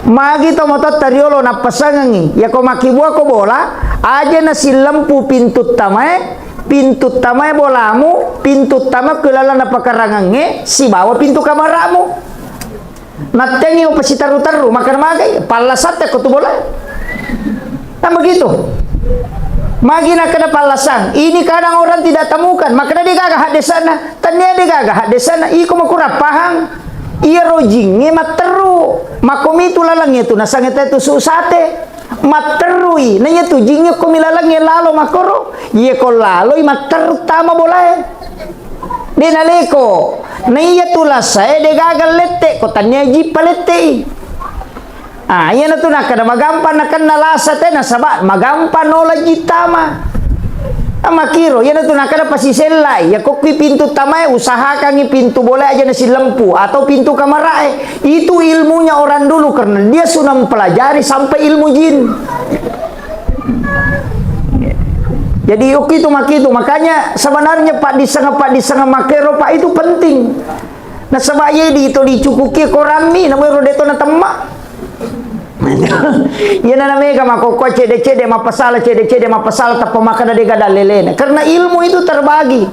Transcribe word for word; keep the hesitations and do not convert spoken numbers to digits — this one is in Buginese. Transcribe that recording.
Magi to mototta riolo nappasengengngi, yako makkibuako bola, aja nasillempu pintu tamae, pintu tamae bolamu, pintu tama ku lalenna pakarangengnge, sibawa pintu kamaramu. Nattengngi upasiterru-terru, makkeda magai, pallasatte ko tu bola. Kan begitu. Magi nakkeda pallasang, ini kadang orang tidak temukan, makkeda de gaga haddesana, tania de gaga haddesana, iko makurang pahang. Iyaro jingnge matteru, makkomitu lalengnge tu nasange te tu susate. Matterui, na iya tu jingnge ko mi lalengnge lalo makkoro, iye ko laloi matteru tama bolae. De naleko, na iya tu lasae de gaga lette, ko tania jippa lettei. Ah, iyanatu nakkeda magampang nakenna lasa te, nasaba magampang nola jittama. Makkiro, iyanatu nakkeda pasisellai, yako kui pintu tamae, usahakangi pintu bolae aja nasillempu atau pintu kamarae. Itu ilmunya orang dulu, karena dia sudah mempelajari sampai ilmu jin. Jadi, oke itu, maki itu. Makanya sebenarnya paddisseng-paddisseng makkero, Pak, itu penting. Nasaba iye di to dicukuki korammi, namero deto natemma. Iyana namega makkokkoe cede-cede mappasala, cede-cede mappasala, tappa makkeda dega dallelena. Karena ilmu itu terbagi.